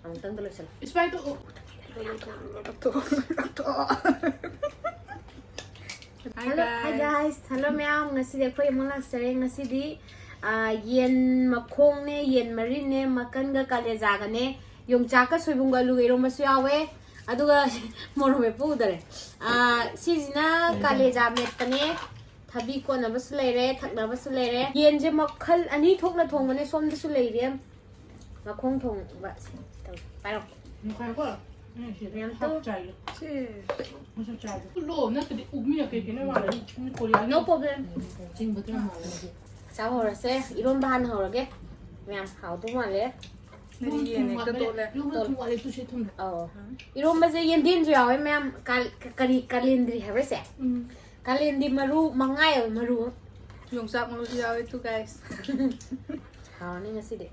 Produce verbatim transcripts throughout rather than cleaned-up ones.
ꯑꯃꯨꯛꯇꯪꯗ ꯂꯣꯏꯁꯜꯂꯣ꯫ ꯏꯁꯄꯥꯏꯠꯇꯣ ꯎ-, Hello, hi guys. Hello ꯃꯌꯥꯝ, ꯉꯁꯤꯗꯤ ꯑꯩꯈꯣꯏ ꯑꯃꯨꯛ ꯂꯥꯛꯆꯔꯦ꯫ ꯉꯁꯤꯗꯤ, ꯑꯥ, ꯌꯦꯟ ꯃꯈꯣꯡꯅꯦ, ꯌꯦꯟ ꯃꯔꯤꯟꯅꯦ, ꯃꯀꯟꯒ ꯀꯥꯂꯦꯖꯥꯒꯅꯦ, ꯌꯣꯡꯆꯥꯛꯀ ꯁꯣꯏꯕꯨꯝꯒ ꯑꯂꯨꯒ ꯏꯔꯣꯝꯕꯁꯨ ꯌꯥꯎꯋꯦ꯫ ꯑꯗꯨꯒ ꯃꯣꯔꯣꯛ ꯃꯦꯠꯄ ꯎꯗꯔꯦ꯫ ꯑꯥ, ꯁꯤꯁꯤꯅ ꯀꯥꯂꯦꯖꯥ ꯃꯦꯠꯄꯅꯦ꯫ ꯊꯕꯤ ꯀꯣꯠꯅꯕꯁꯨ ꯂꯩꯔꯦ, ꯊꯛꯅꯕꯁꯨ ꯂꯩꯔꯦ꯫ ꯌꯦꯟꯁꯦ ꯃꯈꯜ ꯑꯅꯤ ꯊꯣꯛꯅ ꯊꯣꯡꯕꯅꯦ꯫ ꯁꯣꯝꯗꯁꯨ ꯂꯩꯔꯦ ꯃꯈꯣꯡ ꯊꯣꯡꯕ꯫ ꯄꯥꯏꯔꯣ꯫ ꯉꯁꯥꯏꯀꯣ, ꯑꯩꯅ ꯁꯤꯗ ꯌꯥꯝ ꯍꯥꯞ ꯇꯧ꯫ ꯆꯥꯏꯌꯦ꯫ ꯁꯤ ꯃꯁꯛ ꯆꯥꯏꯌꯦ꯫ ꯂꯣ ꯅꯠꯇꯗꯤ ꯎꯃꯤꯅ ꯀꯩ ꯀꯩꯅꯣ ꯃꯥꯜꯂꯦ꯫ ꯃꯤ ꯀꯣꯔꯤꯌꯥꯒꯤ No problem. ꯆꯤꯡꯕ ꯈꯔ ꯃꯥꯜꯂꯦ꯫ ꯆꯥꯕ ꯍꯧꯔꯁꯦ꯫ ꯏꯔꯣꯟꯕ ꯍꯥꯟꯅ ꯍꯧꯔꯒꯦ꯫ ꯃꯌꯥꯝ ꯍꯥꯎꯗꯧ ꯃꯥꯜꯂꯦ꯫ ꯅꯪꯗꯤ ꯌꯦꯟ ꯍꯦꯛꯇ ꯇꯣꯠꯂꯦ꯫ ꯏꯔꯣꯟꯕ ꯊꯨꯝ ꯋꯥꯠꯂꯦ, ꯇꯨ ꯁꯤ ꯊꯨꯝꯗꯣ꯫ ꯑꯧ꯫ ꯏꯔꯣꯝꯕꯁꯦ ꯌꯦꯟꯗꯦꯝꯁꯨ ꯌꯥꯎꯋꯦ ꯃꯌꯥꯝ꯫ ꯀꯥ-, ꯀꯔꯤ, ꯀꯥꯂꯦꯟꯗ꯭ꯔꯤ ꯍꯥꯏꯕ꯭ꯔꯥ ꯁꯦ? ꯎꯝ꯫ ꯀꯥꯂꯦꯟꯗ꯭ꯔꯤ ꯃꯔꯨ ꯃꯉꯥ ꯌꯥꯎꯋꯦ, ꯃꯔꯨ꯫ ꯌꯣꯡꯆꯥꯛ ꯃꯔꯨꯁꯨ ꯌꯥꯎꯋꯦ, ꯇꯨ guys꯫ ꯍꯥꯎꯔꯅꯤ ꯉꯁꯤꯗꯤ꯫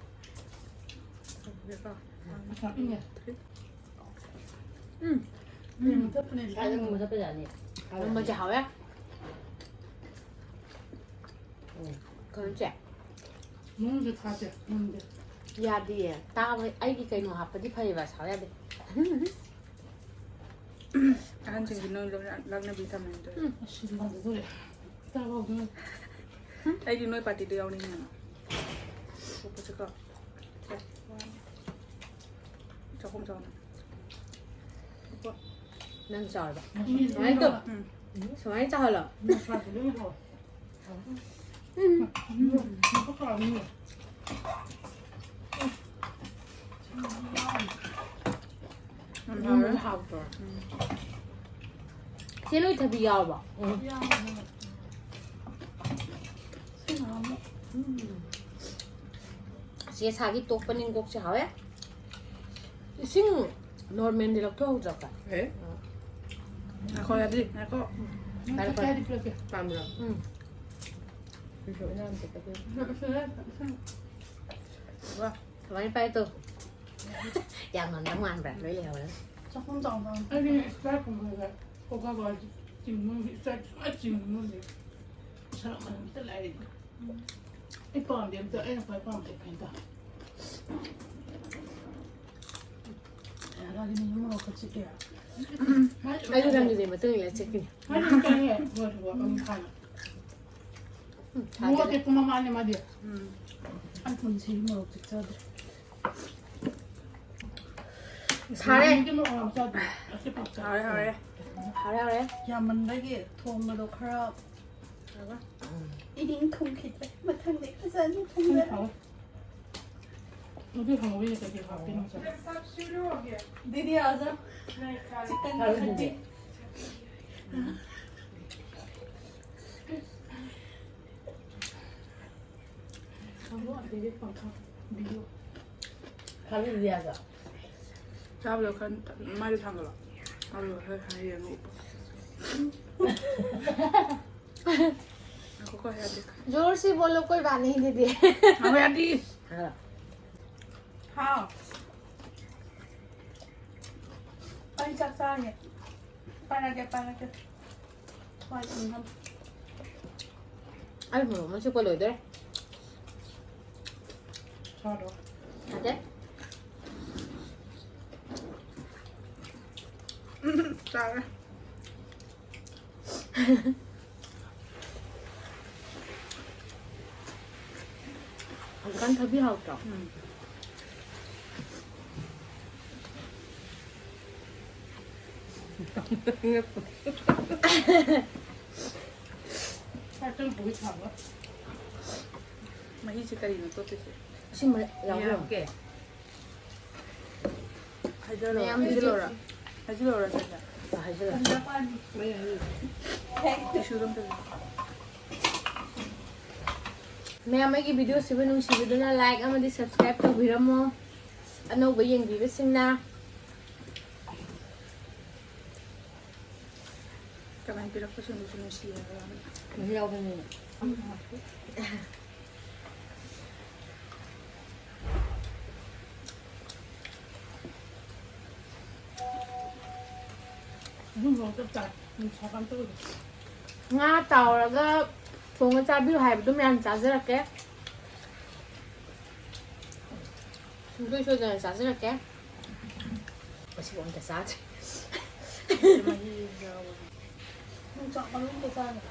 ꯎꯝ꯫ ꯎꯝ꯫ ꯃꯨꯊꯠꯄꯅꯦ꯫ ꯃꯨꯊꯠꯄ ꯌꯥꯅꯤ꯫ ꯏꯔꯣꯝꯕꯁꯦ ꯍꯥꯎꯋꯦ꯫ ꯎꯝ꯫ ꯀꯩꯅꯣ ꯆꯦ? ꯃꯅꯨꯡꯁꯦ ꯊꯥꯁꯦ ꯉꯝꯗꯦ꯫ ꯌꯥꯗꯤꯌꯦ꯫ ꯇꯥꯕ, ꯑꯩꯒꯤ ꯀꯩꯅꯣ ꯍꯥꯞꯄꯗꯤ ꯐꯩꯌꯦꯕ, ꯁꯥꯎ ꯌꯥꯗꯦ꯫ ꯑꯍꯟꯁꯤꯡꯁꯤ ꯅꯣꯏ ꯂꯣꯏꯅ ꯂꯛꯅꯕꯤ ꯊꯝꯃꯦ ꯑꯗꯨ꯫ ꯎꯝ꯫ ꯑꯁ, ꯃꯥꯟꯅꯗꯣꯔꯦ꯫ ꯇꯥꯕ ꯍꯧꯗꯣꯔꯦ꯫ ꯑꯩꯗꯤ ꯅꯣꯏ ꯄꯥꯔꯇꯤꯗ ꯌꯥꯎꯅꯤꯡꯉꯦ꯫ ꯊꯣꯛꯄꯁꯦꯀꯣ꯫ ꯆꯥꯛꯈꯨꯝ ꯆꯥꯎꯅ꯫ ꯅꯪ ꯆꯥꯎꯔꯕ? ꯎꯝ꯫ ꯁꯨꯃꯥꯏꯅ ꯇꯧ꯫ ꯎꯝ꯫ ꯁꯨꯃꯥꯏꯅ ꯆꯥꯎꯍꯜꯂꯣ꯫ ꯃꯁꯥꯁꯨ ꯂꯣꯏꯅ ꯍꯥꯎꯋꯦ꯫ ꯎꯝ꯫ ꯎꯝ꯫ ꯌꯥꯝ ꯍꯥꯎꯋꯦ꯫ ꯎꯝ, ꯍꯥꯎꯇ꯭ꯔꯣ? ꯎꯝ꯫ ꯆꯦ ꯂꯣꯏꯊꯕꯤ ꯌꯥꯎꯔꯕꯣ? ꯎꯝ꯫ ꯆꯦ ꯁꯥꯒꯤ ꯇꯣꯛꯄ ꯅꯤꯡꯀꯣꯛꯁꯦ ꯍꯥꯎꯋꯦ꯫ ꯏꯁꯤꯡ normalꯗꯤ ꯂꯧꯊꯣꯛꯍꯧꯗ꯭ꯔꯕ? ꯑꯦ? ꯉꯥꯏꯈꯣ, ꯌꯥꯗ꯭ꯔꯤ, ꯉꯥꯏꯈꯣ꯫ ꯄꯥꯏꯔꯣ, ꯄꯥꯏꯔꯣ꯫ ꯄꯥꯝꯕ꯭ꯔꯣ? ꯎꯝ꯫ ꯁꯤꯁꯨ ꯏꯅꯥꯎꯅ ꯆꯠꯀꯗꯣꯏꯅꯤ꯫ ꯋꯥ꯫ ꯀꯃꯥꯏꯅ ꯄꯥꯏ ꯇꯧ? ꯌꯥꯝ ꯉꯝꯗꯧ ꯃꯥꯟꯕ꯭ꯔꯥ? ꯂꯣꯏ ꯂꯩꯍꯧꯔꯒ꯫ ꯆꯥꯛꯈꯨꯝ ꯆꯥꯎꯅ꯫ ꯑꯩꯗꯤ Spriteꯀꯨꯝꯕꯁꯦ Coca-Cola ꯆꯤꯡꯕ ꯉꯝꯗꯦ, Sprite ꯁꯨꯡꯆꯤꯡ ꯆꯤꯡꯕ ꯉꯝꯗꯦ꯫ ꯁꯔꯞ ꯃꯅꯝ ꯑꯝꯇ ꯂꯥꯏꯔꯤ꯫ ꯑꯩ ꯄꯥꯝꯗꯦ ꯑꯝꯇ, ꯑꯩꯅ ꯈ꯭ꯋꯥꯏ ꯄꯥꯝꯗꯦ Fanta꯫ ꯑꯩꯁꯨ ꯅꯪꯒꯤꯗꯤ ꯃꯇꯨꯡ ꯏꯜꯂ ꯆꯠꯈꯤꯅꯤ꯫ ꯎꯝ, ꯃꯣꯔꯣꯛ ꯊꯥꯖꯜꯂꯦ꯫ ꯑꯇꯦꯛꯄ ꯃꯃꯥꯅꯦ ꯃꯥꯗꯤ꯫ ꯎꯝ꯫ ꯑꯩ ꯄꯨꯟꯁꯤꯒꯤ ꯃꯣꯔꯣꯛ ꯆꯤꯛꯆꯗ꯭ꯔꯤ꯫ ꯁꯥꯔꯦ꯫ ꯃꯤꯗꯤ ꯃꯣꯔꯣꯛ ꯌꯥꯝ ꯆꯥꯗꯦ꯫ ꯑꯇꯦꯛꯄ ꯆꯥꯏ꯫ ꯍꯥꯎꯔꯦ, ꯍꯥꯎꯔꯦ꯫ ꯍꯥꯎꯔꯦ, ꯍꯥꯎꯔꯦ꯫ ꯌꯥꯝꯃꯟꯕꯒꯤ ꯊꯣꯡꯕꯗꯣ ꯈꯔ ꯏꯅꯤꯡ ꯊꯨꯡꯈꯤꯗ꯭ꯔꯦ꯫ ꯃꯊꯪꯗꯤ ꯐꯖꯅ ꯊꯨꯡꯖꯔꯒꯦ꯫ ꯍꯥꯎꯋꯦ꯫ ꯑꯗꯨ ꯍꯥꯎꯋꯦ, ꯀꯩꯀꯩ ꯍꯥꯞꯄꯤꯅꯣ ꯉꯁꯥꯏ? दीदी आ जाओ। चिकन की हड्डी। ꯊꯥꯕꯤꯕꯗꯤ ꯌꯥꯗ꯭ꯔꯣ? ꯆꯥꯕꯗꯣ ꯈꯔ ꯃꯥꯏꯗ ꯊꯥꯡꯒꯠꯂꯣ꯫ ꯆꯥꯕꯗꯣ ꯈꯔ ꯈꯔ ꯌꯦꯡꯉꯣ꯫ ꯉꯥꯏꯈꯣꯀꯣ, ꯌꯥꯗꯦ꯫ जोर से बोलो, कोई बात नहीं दीदी। ꯉꯥꯏꯈꯣ, ꯌꯥꯗꯦ꯫ ꯍꯥꯎ꯫ ꯑꯩ ꯆꯥꯛ ꯆꯥꯔꯒꯦ꯫ ꯄꯥꯏꯔꯒꯦ, ꯄꯥꯏꯔꯒꯦ꯫ ꯍꯣꯏ, ꯎꯝ, ꯎꯝ꯫ ꯑꯩ ꯃꯣꯔꯣꯛ ꯑꯃ ꯆꯤꯛꯄ ꯂꯣꯏꯗꯣꯔꯦ꯫ ꯆꯥꯔꯣ꯫ ꯌꯥꯗꯦ꯫ ꯎꯝ, ꯆꯥꯔꯦ꯫ ꯍꯧꯖꯤꯛꯀꯥꯟ ꯊꯕꯤ ꯍꯥꯎꯇ꯭ꯔꯣ? ꯎꯝ꯫ ꯃꯍꯤꯁꯦ ꯀꯔꯤꯅꯣ ꯇꯣꯠꯇꯣꯏꯁꯦ? ꯑꯁꯤ ꯃ-, ꯌꯥꯎꯕ꯭ꯔꯣ? ꯌꯥꯎꯒꯦ꯫ ꯍꯥꯏꯖꯜꯂꯣ꯫ ꯃꯌꯥꯝ ꯍꯥꯏꯖꯜꯂꯣꯔꯥ? ꯍꯥꯏꯖꯜꯂꯣꯔꯥ, ꯁꯤꯗ? ꯑ, ꯍꯥꯏꯖꯜꯂꯣ꯫ ꯇꯤꯁꯨꯗꯣ ꯑꯝꯇ ꯄꯤꯌꯨ꯫ ꯃꯌꯥꯝ, ꯑꯩꯒꯤ video ꯁꯤꯕꯨ ꯅꯨꯡꯁꯤꯕꯤꯗꯨꯅ like ꯑꯃꯗꯤ subscribe ꯇꯧꯕꯤꯔꯝꯃꯣ, ꯑꯅꯧꯕ ꯌꯦꯡꯕꯤꯕꯁꯤꯡꯅ꯫ ꯀꯃꯥꯏꯅ ꯄꯤꯔꯛꯄꯁꯤꯡꯗꯨꯁꯨ ꯅꯨꯡꯁꯤ ꯍꯥꯏꯕ ꯌꯥꯝꯅ꯫ ꯅꯨꯡꯁꯤ ꯌꯥꯎꯕꯅꯤꯅꯦ꯫ ꯑꯗꯨꯝꯕ ꯆꯞ ꯆꯥꯏ꯫ ꯅꯨꯡꯁꯥ ꯀꯥꯟ ꯇꯧꯕꯗꯣ꯫ ꯉꯥ ꯇꯥꯎꯔꯒ ꯊꯣꯡꯉ ꯆꯥꯕꯤꯌꯨ ꯍꯥꯏꯕꯗꯨ ꯃꯌꯥꯝ ꯆꯥꯖꯔꯛꯀꯦ꯫ ꯁꯨꯡꯁꯣꯏ ꯁꯣꯏꯗꯅ ꯆꯥꯖꯔꯛꯀꯦ꯫ ꯉꯁꯤꯐꯥꯎ ꯑꯝꯇ ꯆꯥꯗ꯭ꯔꯤ꯫ ꯃꯍꯤ ꯌꯥꯎꯕꯅꯦ꯫ ꯌꯣꯡꯆꯥꯛ ꯃꯔꯨ ꯑꯝꯇ ꯆꯥꯒꯦ꯫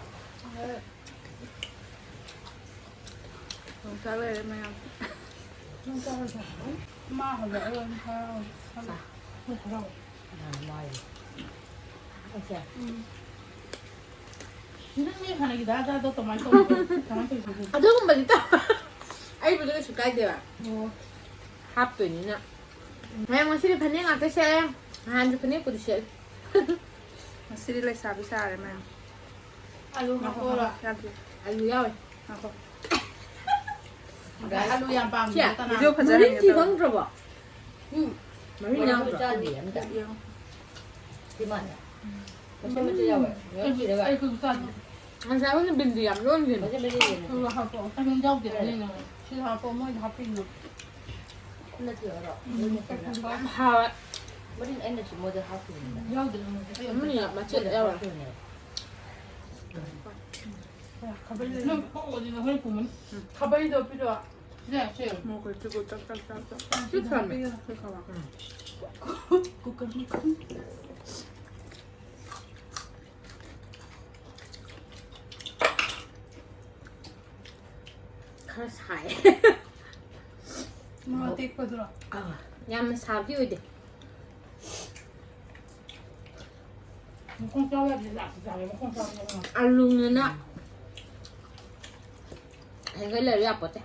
ꯌꯣꯡꯆꯥꯛ ꯂꯩꯔꯦ ꯃꯌꯥꯝ꯫ ꯅꯪ ꯆꯥꯔꯣꯏꯗ꯭ꯔꯣ? ꯃꯥ ꯍꯜꯂꯛꯑꯔꯣꯏ ꯍꯥꯏꯔꯛꯑꯣ꯫ ꯆꯥ꯫ ꯍꯣꯏ ꯍꯔꯥꯎ꯫ ꯑꯥ, ꯃꯥꯒꯤ꯫ ꯑꯣꯀꯦ꯫ ꯎꯝ꯫ ꯅꯪ ꯅꯦꯛ ꯍꯥꯟꯅꯒꯤ ꯗꯥ ꯗꯥꯗꯣ ꯀꯃꯥꯏꯅ ꯇꯧꯔꯤꯅꯣ? ꯀꯃꯥꯏꯅ ꯇꯧꯔꯤꯅꯣ? ꯑꯗꯨꯒꯨꯝꯕꯗꯤ ꯇꯧ-, ꯑꯩꯕꯨꯗꯤ ꯀꯩꯁꯨ ꯀꯥꯏꯗꯦꯕ꯫ ꯑꯣ꯫ ꯍꯥꯞꯇꯣꯏꯅꯤꯅ꯫ ꯃꯌꯥꯝ ꯉꯁꯤꯗꯤ ꯐꯅꯦꯛ ꯉꯥꯛꯇ ꯁꯦꯠꯂꯦ꯫ ꯅꯍꯥꯟꯁꯨ ꯐꯅꯦꯛꯄꯨꯗꯤ ꯁꯦꯠꯂꯤ꯫ ꯉꯁꯤꯗꯤ ꯂꯩꯁꯥꯕꯤ ꯁꯥꯔꯦ ꯃꯌꯥꯝ꯫ ꯑꯂꯨ ꯉꯥꯏꯈꯣ, ꯍꯥꯞꯄꯛꯑꯣꯔꯣ? ꯉꯥꯏꯈꯣ, ꯌꯥꯗ꯭ꯔꯤ꯫ ꯑꯂꯨ ꯌꯥꯎꯋꯦ꯫ ꯉꯥꯏꯈꯣ꯫ ꯑꯂꯨ ꯌꯥꯝ ꯄꯥꯝꯕ ꯁꯦ, ꯀꯅꯥ? ꯚꯤꯗꯤꯑꯣ ꯐꯖꯍꯟꯒꯦ ꯃꯔꯤꯟ ꯊꯤ ꯇꯧꯕ꯫ ꯈꯪꯗ꯭ꯔꯕꯣ? ꯎꯝ꯫ ꯃꯔꯤꯟ ꯌꯥꯎꯗ꯭ꯔꯣ? ꯆꯥꯗꯦ ꯑꯝꯇ꯫ ꯌꯦꯡꯉꯣ꯫ ꯁꯤ ꯃꯥꯟꯅ꯫ ꯃꯆꯦꯠ ꯃꯆꯦꯠ ꯌꯥꯎꯋꯦ꯫ ꯎꯝ꯫ ꯌꯥꯎꯗ꯭ꯔꯤꯔꯕ? ꯑꯩ ꯈꯨꯠ ꯆꯥꯗꯦ꯫ ꯉꯁꯥꯏ ꯑꯩꯈꯣꯏꯅ ꯕꯤꯟꯗꯤ ꯌꯥꯝ ꯌꯣꯟꯈꯤꯕꯅꯦ꯫ ꯃꯆꯦꯠ ꯃꯆꯦꯠ ꯌꯦꯡꯉꯣ꯫ ꯑꯂꯨ ꯍꯥꯞꯄꯛꯑꯣ꯫ ꯑꯩ ꯌꯥꯎꯗꯦ꯫ ꯀꯔꯤ? ꯁꯤꯗ ꯍꯥꯞꯄꯛꯑꯣ꯫ ꯃꯣꯏꯗ ꯍꯥꯞꯄꯤꯅꯣ꯫ ꯈꯨꯠꯅ ꯊꯤꯜꯂꯛꯑꯣꯔꯣ? ꯎꯝ꯫ ꯃꯣꯏꯅ ꯊꯤꯜꯂꯛꯑꯣ꯫ ꯌꯥꯝ ꯍꯥꯎꯋꯦ꯫ ꯃꯔꯤꯟ ꯑꯩꯅꯁꯨ ꯃꯣꯏꯗ ꯍꯥꯞꯈꯤꯕꯅꯤꯗ꯫ ꯌꯥꯎꯗꯦ, ꯃꯣꯏꯗ꯫ ꯃꯔꯤꯟ ꯃꯆꯦꯠ ꯃꯣꯏꯗ ꯌꯥꯎꯔꯦ꯫ ꯍꯥꯞꯈꯤꯕꯅꯦꯕ꯫ ꯈꯥꯕꯩ ꯂꯩ-, ꯅꯪ ꯄꯣꯛꯑꯣꯗꯤ ꯅꯈꯣꯏ ꯄꯨꯝꯃꯅꯤ꯫ ꯎꯝ꯫ ꯈꯥꯕꯩꯗꯣ ꯄꯤꯔꯛꯑꯣ꯫ ꯁꯤꯗ, ꯁꯤ꯫ ꯃꯣꯔꯣꯛ ꯑꯇꯦꯛꯄ ꯆꯥꯛ, ꯆꯥꯛ, ꯆꯥꯛ, ꯆꯥꯛ꯫ ꯁꯤ ꯊꯝꯃꯦ꯫ ꯁꯤ ꯈꯥꯕ꯫ ꯎꯝ꯫ ꯀꯨꯀꯔ ꯃꯈꯨꯝ꯫ ꯈꯔ ꯁꯥꯏ꯫ ꯃꯣꯔꯣꯛ ꯑꯇꯦꯛꯄꯗꯨꯔꯣ? ꯑꯥ, ꯌꯥꯝꯅ ꯁꯥꯕꯗꯤ ꯑꯣꯏꯗꯦ꯫ ꯃꯈꯣꯡ ꯆꯥꯎ ꯌꯥꯗꯦ, ꯂꯥꯛꯄ ꯆꯥꯔꯦ, ꯃꯈꯣꯡ ꯆꯥꯎ ꯌꯥꯗꯦ꯫ ꯑꯂꯨꯅꯤꯅ ꯍꯌꯦꯡꯈꯩ ꯂꯩꯔꯨ ꯌꯥꯄꯣꯠꯇꯦ꯫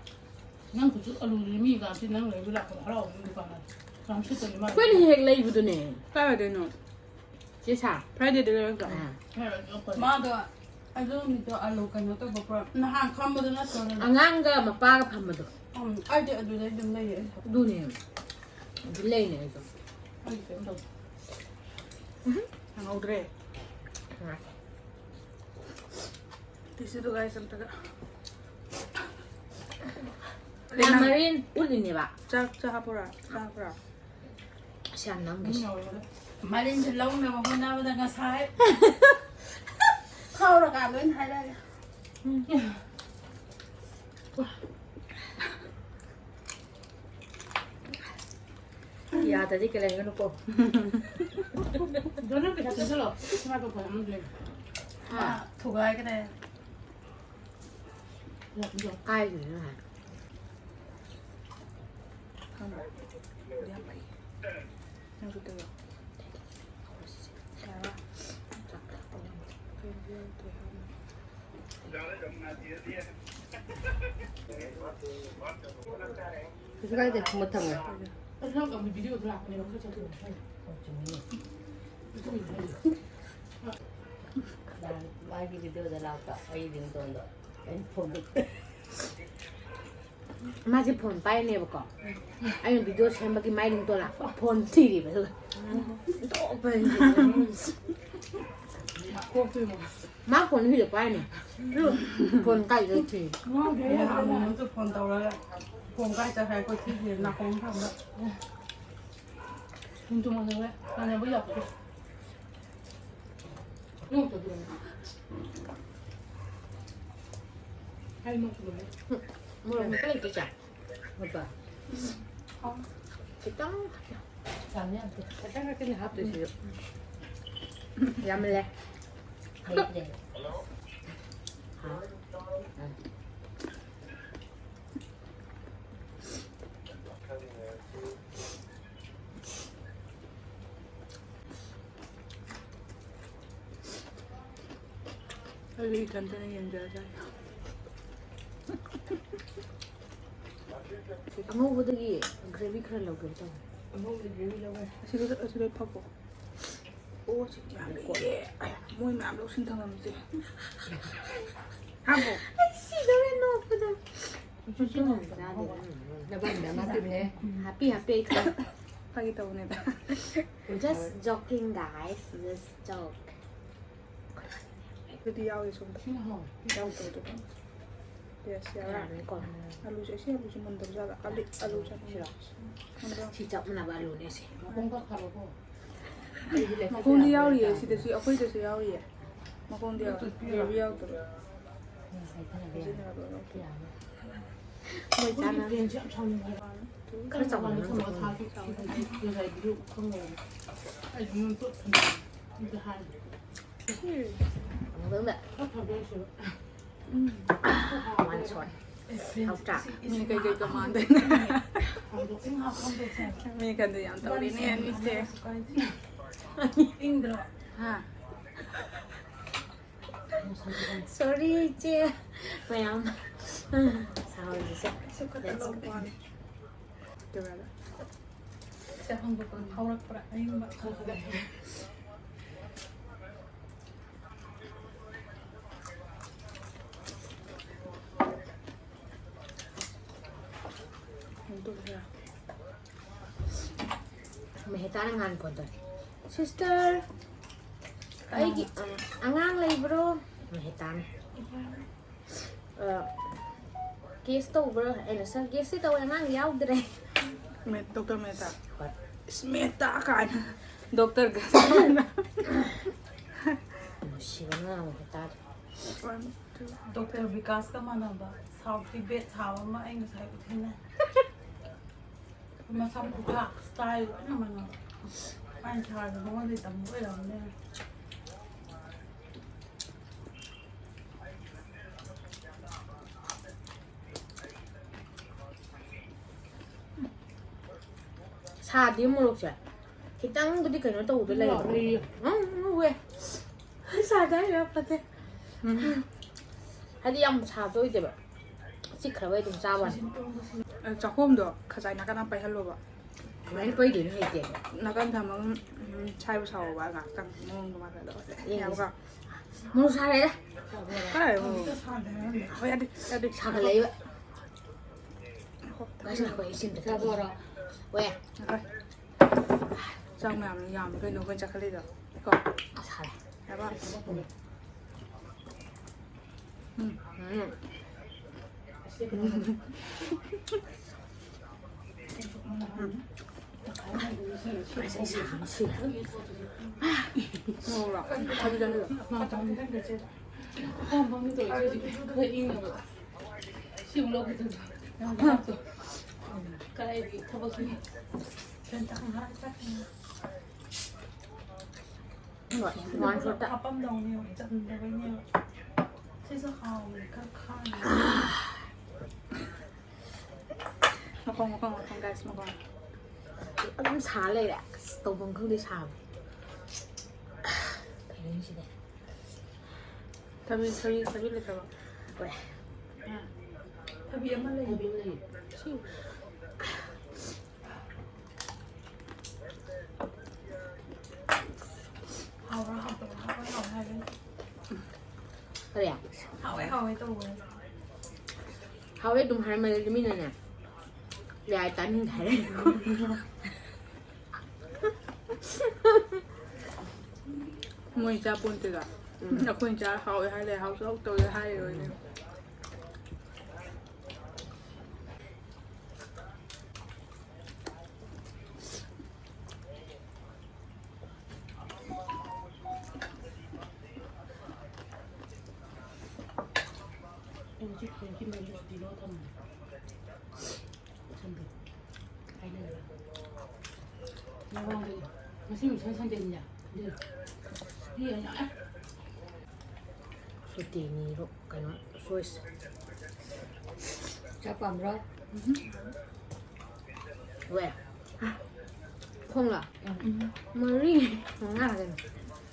ꯅꯪ ꯍꯧꯖꯤꯛ ꯑꯂꯨꯗꯨꯗꯤ ꯃꯤ ꯀꯥꯁꯤ ꯅꯪ ꯂꯩꯕ ꯂꯥꯛꯄꯗ ꯍꯔꯥꯎꯕ ꯗꯨꯀꯥꯟꯗ ꯌꯥꯝ ꯁꯤꯠꯇꯅꯤ ꯃꯥꯅ꯫ ꯑꯩꯈꯣꯏꯅ ꯍꯦꯛ ꯂꯩꯕꯗꯨꯅꯦ꯫ ꯀꯥꯏ ꯑꯣꯏꯗꯣꯏꯅꯣ? ꯆꯦ ꯁꯥ꯫ Fridayꯗ ꯂꯩꯔꯛꯇ꯭ꯔꯣ? ꯑꯥ꯫ ꯍꯥꯏꯔꯛꯑꯣ, ꯌꯥꯝ ꯐꯔꯦ꯫ ꯃꯥꯗꯣ ꯑꯗꯨ ꯅꯨꯃꯤꯠꯇꯣ ꯑꯂꯨ ꯀꯩꯅꯣ ꯇꯧꯕ ꯄꯨꯔꯛ-, ꯅꯍꯥꯟ ꯈꯝꯕꯗꯣ ꯅꯠꯇ꯭ꯔꯣ ꯅꯪ? ꯑꯉꯥꯡꯒ ꯃꯄꯥꯒ ꯐꯝꯕꯗꯣ꯫ ꯎꯝ, ꯑꯩꯗꯤ ꯑꯗꯨꯗꯩ ꯑꯗꯨꯝ ꯂꯩꯌꯦ ꯑꯩꯁꯨ꯫ ꯑꯗꯨꯅꯦ꯫ ꯑꯗꯨ ꯂꯩꯅꯦ ꯑꯩꯁꯨ꯫ ꯑꯩꯗꯤ ꯀꯩꯝ ꯇꯧꯗꯦ꯫ ꯎꯝ꯫ ꯈꯪꯍꯧꯗ꯭ꯔꯦ꯫ ꯉꯥꯏꯈꯣ꯫ ꯇꯤꯁꯨꯗꯨ guys ꯑꯝꯇꯒ꯫ ꯌꯥꯝ ꯅꯪ ꯃꯔꯤꯟ ꯎꯠꯂꯤꯅꯦꯕ꯫ ꯆꯥꯛ ꯆꯥꯕ꯭ꯔꯥ? ꯆꯥꯕ꯭ꯔꯥ? ꯑꯁ, ꯌꯥꯝ ꯅꯝꯈꯤꯁꯤ꯫ ꯃꯔꯤꯟꯁꯦ ꯂꯧꯅꯕ ꯍꯣꯠꯅꯕꯗ ꯉꯁꯥꯏ ꯐꯥꯎꯔꯀꯥꯟꯗ ꯑꯣꯏꯅ ꯍꯥꯏꯔꯛꯑꯒꯦ꯫ ꯎꯝ꯫ ꯋꯥ꯫ ꯌꯥꯗ꯭ꯔꯗꯤ ꯀꯩ ꯂꯩꯒꯅꯨꯀꯣ꯫ ꯑꯗꯣ ꯅꯪ ꯄꯩꯁꯥ ꯇꯨꯡꯁꯜꯂꯣ꯫ ꯏꯃꯥ ꯄꯣꯛꯄ ꯑꯃ ꯂꯩ꯫ ꯍꯥ? ꯊꯨꯒꯥꯏꯈ꯭ꯔꯦ꯫ ꯀꯥꯏꯗꯅꯣ ꯍꯥꯏ꯫ ꯈꯪꯕ꯭ꯔꯥ? ꯌꯥꯝ ꯐꯩ꯫ ꯅꯪꯁꯨ ꯇꯧꯔꯣ꯫ ꯌꯥꯔꯕ? ꯀꯩꯅꯣ ꯌꯥꯎꯗ꯭ꯔꯦ ꯍꯥꯏꯕꯅꯤ꯫ ꯀꯩꯁꯨ ꯀꯥꯏꯗꯦ, ꯊꯨꯝꯕ ꯊꯝꯃꯦ꯫ ꯃꯥꯒꯤ ꯚꯤꯗꯤꯑꯣꯗ ꯂꯥꯛꯄ ꯑꯩ ꯐꯣꯟꯗ꯫ ꯃꯥꯁꯦ ꯐꯣꯟ ꯄꯥꯏꯔꯅꯦꯕꯀꯣ, ꯑꯩꯅ ꯚꯤꯗꯤꯑꯣ ꯁꯦꯝꯕꯒꯤ ꯃꯥꯏ ꯔꯤꯡꯇꯣꯟ ꯂꯥꯛꯄ, ꯐꯣꯟ ꯊꯤꯔꯤꯕ ꯑꯗꯨꯒ꯫ ꯃꯥ ꯐꯣꯟ ꯍꯨꯏꯗ ꯄꯥꯏꯅꯦ꯫ ꯐꯣꯟ ꯀꯥꯏꯗ ꯊꯤ? ꯑꯃꯨꯛꯁꯨ ꯐꯣꯟ ꯇꯧꯔꯒ ꯐꯣꯟ ꯀꯥꯏ ꯆꯠꯈ꯭ꯔꯦ? ꯑꯩꯈꯣꯏ ꯊꯤꯗ꯭ꯔꯤ, ꯅꯥꯀꯣꯡ ꯊꯝꯕ꯫ ꯁꯨꯝ ꯆꯨꯝꯃꯜꯂꯦ, ꯃꯥꯟꯅꯕ ꯌꯥꯄꯣꯠꯇꯦ꯫ ꯅꯣꯛꯇꯕꯤꯔꯣ꯫ ꯑꯩ ꯅꯣꯛꯇꯕꯤꯔꯣ꯫ ꯃꯣꯔꯣꯛ ꯃꯦꯠꯄ ꯂꯩꯇꯦ, ꯆꯦ? ꯃꯦꯠꯄ? ꯈꯤꯇꯪ꯫ ꯌꯥꯝꯗꯦ, ꯌꯥꯝꯗꯦ꯫ ꯈꯤꯇꯪ ꯈꯛꯇꯅꯤ ꯍꯥꯞꯇꯣꯏꯁꯤꯁꯨ꯫ ꯌꯥꯝꯃꯜꯂꯦ꯫ ꯍꯩꯇ꯭ꯔꯦ꯫ ꯍꯥꯎ꯫ ꯎꯝ꯫ ꯑꯩꯁꯨ ꯏꯊꯟꯇꯅ ꯌꯦꯡꯖꯔ ꯆꯥꯏ꯫ ꯑꯉꯧꯕꯗꯒꯤ ꯒ꯭ꯔꯦꯚꯤ ꯈꯔ ꯂꯧꯒꯦ ꯇꯧꯕ꯫ ꯑꯉꯧꯕꯗꯒꯤ ꯒ꯭ꯔꯦꯚꯤ ꯂꯧꯒꯦ꯫ ꯑꯁꯤꯗ, ꯑꯁꯤꯗ ꯐꯀꯣ꯫ ꯑꯣ, ꯁꯤ ꯌꯥꯝ ꯂꯩꯌꯦ꯫ ꯃꯣꯏ ꯃꯌꯥꯝ ꯂꯧꯁꯤꯟ ꯊꯝꯃꯝꯁꯦ꯫ ꯍꯥꯞꯄꯣ꯫ ꯑꯩ ꯁꯤꯗꯧꯔꯦ ꯅꯣꯛꯄꯗ꯫ ꯅꯕꯥꯅꯤꯗ ꯃꯥ ꯇꯤꯝꯅꯦ꯫ ꯍꯥꯞꯄꯤ, ꯍꯥꯞꯄꯤ, ꯑꯩ ꯈꯪꯉꯦ꯫ ꯐꯥꯒꯤ ꯇꯧꯕꯅꯦꯗ꯫ Just joking, guys. Just joke. ꯑꯗꯨꯗꯤ ꯌꯥꯎꯔꯤ ꯁꯣꯝꯗ꯫ ꯌꯥꯎꯗꯕꯗꯣ꯫ Yes, ꯌꯥꯔꯦ꯫ ꯌꯥꯔꯅꯤꯀꯣ꯫ ꯑꯂꯨꯁꯦ, ꯑꯁꯤ ꯑꯂꯨꯁꯦ ꯃꯨꯟꯗꯕ ꯖꯥꯠꯂ? ꯑꯂꯤ-, ꯑꯂꯨ ꯆꯥꯅꯤꯡꯉꯦ꯫ ꯁꯤꯔꯣ? ꯃꯨꯟꯗꯕ꯫ ꯁꯤ ꯆꯞ ꯃꯥꯟꯅꯕ ꯑꯂꯨꯅꯦ ꯁꯤ꯫ ꯃꯈꯣꯡꯗꯤ ꯌꯥꯎꯔꯤꯌꯦ, ꯁꯤꯗꯁꯨ, ꯑꯩꯈꯣꯏꯗꯁꯨ ꯌꯥꯎꯔꯤꯌꯦ꯫ ꯃꯈꯣꯡꯗꯤ ꯌꯥꯎꯔꯤ꯫ ꯒ꯭ꯔꯦꯚꯤ ꯌꯥꯎꯗꯕ꯫ ꯍꯥꯏꯖꯤꯟꯅꯕ ꯂꯧꯊꯣꯛ꯫ ꯃꯣꯏ ꯆꯥꯅ-, ꯈꯔ ꯆꯥꯎꯍꯜꯂꯣ, ꯅꯪ ꯆꯥꯎꯍꯜꯂꯣ꯫ ꯉꯁꯥꯏ ꯚꯤꯗꯤꯑꯣ ꯈꯪꯉꯦ꯫ ꯑꯩꯁꯨ ꯃꯣꯏ ꯄꯣꯠ ꯊꯝꯃꯦ꯫ ꯑꯝꯇ ꯍꯥꯏ꯫ ꯑꯃꯨꯛꯇꯪꯗ꯫ ꯈꯔ ꯐꯕ ꯂꯩꯁꯦꯕ꯫ ꯎꯝ꯫ One shot꯫ ꯍꯥꯎꯇ꯭ꯔꯥ? ꯃꯤ ꯀꯩꯀꯩ ꯀꯃꯥꯟꯗꯣꯏꯅꯣ? ꯍꯥꯡꯗꯣꯛꯁꯤ ꯉꯥꯏꯍꯥꯛ ꯐꯝꯗꯣꯛꯁꯦ꯫ ꯃꯤ ꯈꯟꯗ ꯌꯥꯝ ꯇꯧꯔꯤꯅꯦ ꯑꯅꯤꯁꯦ꯫ ꯏꯪꯗ꯭ꯔꯣ? ꯍꯥ? Sorry, ꯏꯆꯦ꯫ ꯃꯌꯥꯝ ꯁꯥꯎꯔꯤꯁꯦ꯫ ꯁꯤ ꯈꯛꯇ ꯂꯧꯕ ꯋꯥꯅꯤ꯫ ꯁꯦ ꯍꯪꯗꯣꯛꯄꯗ ꯐꯥꯎꯔꯛꯄ꯭ꯔꯥ? ꯑꯌꯤꯡꯕ ꯈꯜꯂꯒ꯫ ꯃꯦꯍꯦꯇꯥꯅ ꯉꯍꯥꯟ ꯐꯣꯟ ꯇꯧꯔꯛꯑꯦ꯫ "Sister, ꯑꯩꯒꯤ, ꯑ, ꯑꯉꯥꯡ ꯂꯩꯕ꯭ꯔꯣ?" ꯃꯦꯍꯦꯇꯥꯅ꯫ "ꯑ, case ꯇꯧꯕ꯭ꯔꯣ?" ꯑꯩꯅ, "Sir, case ꯇꯤ ꯇꯧꯋꯦ, ꯑꯉꯥꯡ ꯌꯥꯎꯗ꯭ꯔꯦ꯫" ꯃꯦ-, ꯗꯣꯛꯇꯔ ꯃꯦꯍꯦꯇꯥ? ꯍꯣꯏ꯫ ꯏꯁ, ꯃꯦꯍꯦꯇꯥ ꯀꯥꯏꯅ꯫ ꯗꯣꯛꯇꯔꯒ ꯆꯞ ꯃꯥꯟꯅ꯫ ꯅꯨꯡꯁꯤꯕꯅ ꯃꯦꯍꯦꯇꯥꯗꯣ꯫ ꯗꯣꯛꯇꯔ ꯕꯤꯀꯥꯁꯀ ꯃꯥꯟꯅꯕ, ꯁꯥꯎꯠꯀꯤ ꯕꯦꯠ ꯁꯥꯕ ꯑꯃ ꯑꯩ ꯉꯁꯥꯏ ꯊꯦꯡꯅꯩ꯫ ꯃꯁꯝ ꯈꯨꯈꯥ, style ꯂꯣꯏꯅ ꯃꯥꯟꯅꯕ꯫ ꯃꯥꯏ ꯁꯥꯔꯁꯨ ꯃꯉꯣꯟꯗꯩ ꯇꯝꯕ ꯑꯣꯏꯔꯝꯅꯦ꯫ ꯁꯥꯗꯦ ꯃꯣꯔꯣꯛꯁꯦ꯫ ꯈꯤꯇꯪꯕꯨꯗꯤ ꯀꯩꯅꯣ ꯇꯧꯕꯗ ꯂꯩ꯫ ꯂꯥꯛꯂꯤ꯫ ꯎꯝ, ꯎꯝ, ꯎꯋꯦ꯫ ꯁꯥꯗꯦ ꯍꯥꯏꯔ ꯐꯠꯇꯦ꯫ ꯎꯝ꯫ ꯍꯥꯏꯗꯤ ꯌꯥꯝ ꯁꯥꯕ ꯑꯣꯏꯗꯦꯕ꯫ ꯆꯤꯛꯈ꯭ꯔꯕ ꯑꯩ ꯑꯗꯨꯝ ꯆꯥꯕ ꯋꯥꯅꯤ꯫ ꯑ, ꯆꯥꯛꯈꯣꯝꯗꯣ ꯈꯖꯥꯏ ꯅꯥꯀꯟ ꯑꯃ ꯄꯩꯍꯜꯂꯣꯕ꯫ ꯀꯃꯥꯏꯅ ꯄꯩꯗꯣꯏꯅꯣ ꯍꯩꯇꯦꯕ꯫ ꯅꯥꯀꯟ ꯊꯝꯃꯒ, ꯎꯝ, ꯁꯥꯏꯕ ꯁꯥꯎꯑꯣꯕ ꯉꯥꯛꯇꯪ ꯃꯑꯣꯡꯗꯣ ꯃꯥꯜꯍꯜꯂꯣ꯫ ꯌꯦꯡꯒꯦꯁꯦ꯫ ꯌꯥꯕ꯭ꯔꯣ? ꯃꯣꯔꯣꯛ ꯁꯥꯔꯦꯗ꯫ ꯀꯥꯏ ꯃꯣꯔꯣꯛ? ꯍꯣꯏ, ꯌꯥꯗꯦ, ꯌꯥꯗꯦ꯫ ꯁꯥꯒꯠꯂꯛꯏꯕ꯫ ꯉꯥꯏꯈꯣ꯫ ꯉꯥꯏꯈꯣ, ꯉꯥꯏꯈꯣ, ꯏꯁꯤꯡ ꯑꯝꯇ ꯊꯛꯈꯤꯒꯦ꯫ ꯍꯣꯏ꯫ ꯆꯥꯛ ꯃꯌꯥꯝꯅ ꯌꯥꯝꯃꯤ ꯀꯩꯅꯣ ꯑꯩꯈꯣꯏꯅ ꯆꯥꯈꯠꯂꯤꯗꯣ꯫ ꯀꯣ? ꯁꯥꯔꯦ꯫ ꯌꯥꯕ? ꯎꯝ꯫ ꯎꯝ꯫ ꯎꯝ꯫ ꯑꯁ, ꯑꯩ ꯁꯥꯕꯅ ꯁꯤꯔꯦ꯫ ꯃꯣꯔꯣꯛꯂꯣ? ꯊꯕꯤ ꯆꯥꯁꯤꯜꯂꯣ꯫ ꯀꯗꯥꯏꯗꯒꯤ ꯊꯕꯛ ꯁꯨꯅꯤ? ꯍꯣꯏ, ꯋꯥꯟ ꯁꯣꯠꯇ꯫ ꯍꯥꯄꯝꯗꯧꯅꯦꯕ, ꯆꯟꯗꯕꯩꯅꯦꯕ꯫ ꯁꯤꯁꯨ ꯍꯥꯎꯋꯦ, ꯈꯔ ꯈꯥꯡꯉꯦ꯫ ꯃꯈꯣꯡ, ꯃꯈꯣꯡ, ꯃꯈꯣꯡ, guys, ꯃꯈꯣꯡ꯫ ꯑꯗꯨꯝ ꯁꯥ ꯂꯩꯔꯦ꯫ ꯑꯁ, ꯇꯧꯐꯝ ꯈꯪꯗꯦ ꯁꯥꯕ꯫ ꯀꯩꯅꯣꯁꯤꯗꯤ꯫ ꯊꯕꯤ, ꯊꯕꯤ, ꯊꯕꯤ ꯂꯩꯇ꯭ꯔꯕꯣ? ꯍꯣꯏ꯫ ꯊꯕꯤ ꯑꯃ ꯂꯩ꯫ ꯊꯕꯤ ꯑꯃ ꯂꯩ꯫ ꯁꯤ꯫ ꯍꯥꯎꯕ꯭ꯔꯥ ꯍꯥꯎꯇꯕ꯭ꯔꯥ? ꯍꯥꯎꯋꯦ ꯍꯥꯎꯋꯦ ꯍꯥꯏꯕꯅꯤ꯫ ꯀꯔꯤ? ꯍꯥꯎꯋꯦ ꯍꯥꯎꯋꯦ ꯇꯧꯕꯅꯤ꯫ ꯍꯥꯎꯋꯦ ꯑꯗꯨꯝ ꯍꯥꯏꯔꯝꯃꯦ, ꯑꯗꯨꯗꯤ ꯃꯤꯅꯅꯦ, ꯌꯥꯔꯦ, ꯇꯥꯅꯤꯡꯗꯦ ꯍꯥꯏꯔꯦ꯫ ꯃꯣꯏ ꯆꯥ ꯄꯣꯟꯇꯦꯗ꯫ ꯎꯝ꯫ ꯑꯩꯈꯣꯏꯅ ꯆꯥ ꯍꯥꯎꯋꯦ ꯍꯥꯏ ꯂꯩ, ꯍꯥꯎꯁꯨ ꯍꯥꯎꯇꯧꯋꯦ ꯍꯥꯏꯔꯣꯏꯅꯦ꯫ ꯑꯩ ꯍꯧꯖꯤꯛ ꯍꯧꯖꯤꯛꯀꯤ ꯃꯣꯏꯒꯤ ꯁꯨꯇꯤ ꯂꯧꯔ ꯊꯝꯕꯅꯦ꯫ ꯁꯟꯗꯦ꯫ ꯍꯥꯏꯅꯔꯒ꯫ ꯉꯔꯥꯡꯗꯒꯤ꯫ ꯉꯁꯤ ꯃꯤꯁꯅ ꯁꯟꯗꯦꯅꯤꯅꯦ꯫ ꯑꯗꯨ꯫ ꯁꯨꯇꯤ ꯑꯣꯏꯅ꯫ ꯁꯨꯇꯤꯅꯤꯔꯣ? ꯀꯩꯅꯣ? ꯁꯣꯏꯁ꯫ ꯆꯥꯛ ꯄꯥꯝꯕ꯭ꯔꯣ? ꯎꯝ꯫ ꯋꯦ꯫ ꯈꯣꯡꯂꯣ? ꯎꯝ꯫ ꯃꯔꯤ, ꯃꯉꯥ ꯀꯩꯅꯣ꯫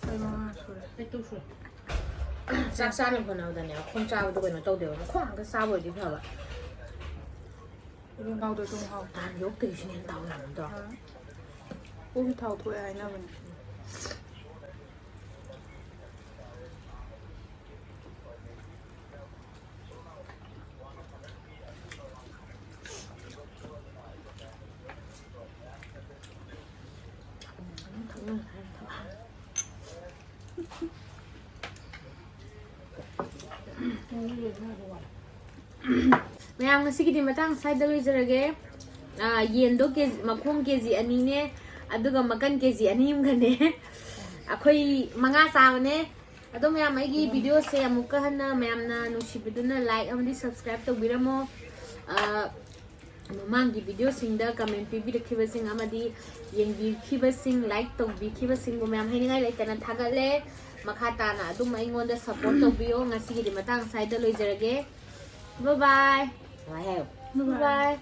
ꯑꯩ ꯃꯉꯥ ꯁꯨꯔꯦ꯫ ꯑꯩ ꯇꯔꯨꯛ ꯁꯨꯔꯦ꯫ ꯆꯥꯛ ꯆꯥꯅꯕ ꯍꯣꯠꯅꯕꯗꯅꯦ, ꯈꯣꯡ ꯆꯥꯕꯗꯣ ꯀꯩꯅꯣ ꯇꯧꯗꯦꯕ꯫ ꯃꯈꯣꯡ ꯉꯥꯛꯇ ꯆꯥꯕ ꯑꯣꯏꯗꯤ ꯐꯕ꯫ ꯑꯗꯨꯝ ꯍꯥꯎꯗꯣ ꯑꯗꯨꯝ ꯍꯥꯎ꯫ ꯅꯍꯥꯟ ꯌꯣꯛꯇꯣꯏꯁꯤꯅ ꯍꯦꯟꯅ ꯇꯥꯎ ꯌꯥꯝꯗ꯭ꯔꯣ? ꯑꯥ꯫ ꯄꯨꯛꯀꯤ ꯊꯥꯎ ꯊꯣꯛꯑꯦ ꯍꯥꯏꯅꯕꯅꯦ꯫ ꯃꯌꯥꯝ, ꯉꯁꯤꯒꯤꯗꯤ ꯃꯇꯥꯡ ꯁ꯭ꯋꯥꯏꯗ ꯂꯣꯏꯖꯔꯒꯦ꯫ ꯑꯥ, ꯌꯦꯟꯗꯣ ꯀꯦ ꯖꯤ, ꯃꯈꯣꯡ ꯀꯦ ꯖꯤ ꯑꯅꯤꯅꯦ, ꯑꯗꯨꯒ ꯃꯀꯟ ꯀꯦ ꯖꯤ ꯑꯅꯤ ꯑꯃꯒꯅꯦ꯫ ꯑꯩꯈꯣꯏ ꯃꯉꯥ ꯆꯥꯕꯅꯦ꯫ ꯑꯗꯣ ꯃꯌꯥꯝ, ꯑꯩꯒꯤ videoꯁꯦ ꯑꯃꯨꯛꯀ ꯍꯟꯅ ꯃꯌꯥꯝꯅ ꯅꯨꯡꯁꯤꯕꯤꯗꯨꯅ like ꯑꯃꯗꯤ subscribe ꯇꯧꯕꯤꯔꯝꯃꯣ꯫ ꯑꯥ, ꯃꯃꯥꯡꯒꯤ ꯚꯤꯗꯤꯑꯣꯁꯤꯡꯗ ꯀꯃꯦꯟ ꯄꯤꯕꯤꯔꯛꯈꯤꯕꯁꯤꯡ ꯑꯃꯗꯤ ꯌꯦꯡꯕꯤꯈꯤꯕꯁꯤꯡ, ꯂꯥꯏꯛ ꯇꯧꯕꯤꯈꯤꯕꯁꯤꯡꯕꯨ ꯃꯌꯥꯝ ꯍꯥꯏꯅꯤꯡꯉꯥꯏ ꯂꯩꯇꯅ ꯊꯥꯒꯠꯂꯦ꯫ ꯃꯈꯥ ꯇꯥꯅ ꯑꯗꯨꯝ ꯑꯩꯉꯣꯟꯗ ꯁꯞꯄꯣꯔꯠ ꯇꯧꯕꯤꯌꯣ꯫ ꯉꯁꯤꯒꯤꯗꯤ ꯃꯇꯥꯡ ꯑꯁ꯭ꯋꯥꯏꯗ ꯂꯣꯏꯖꯔꯒꯦ꯫ Bye bye. Bye bye.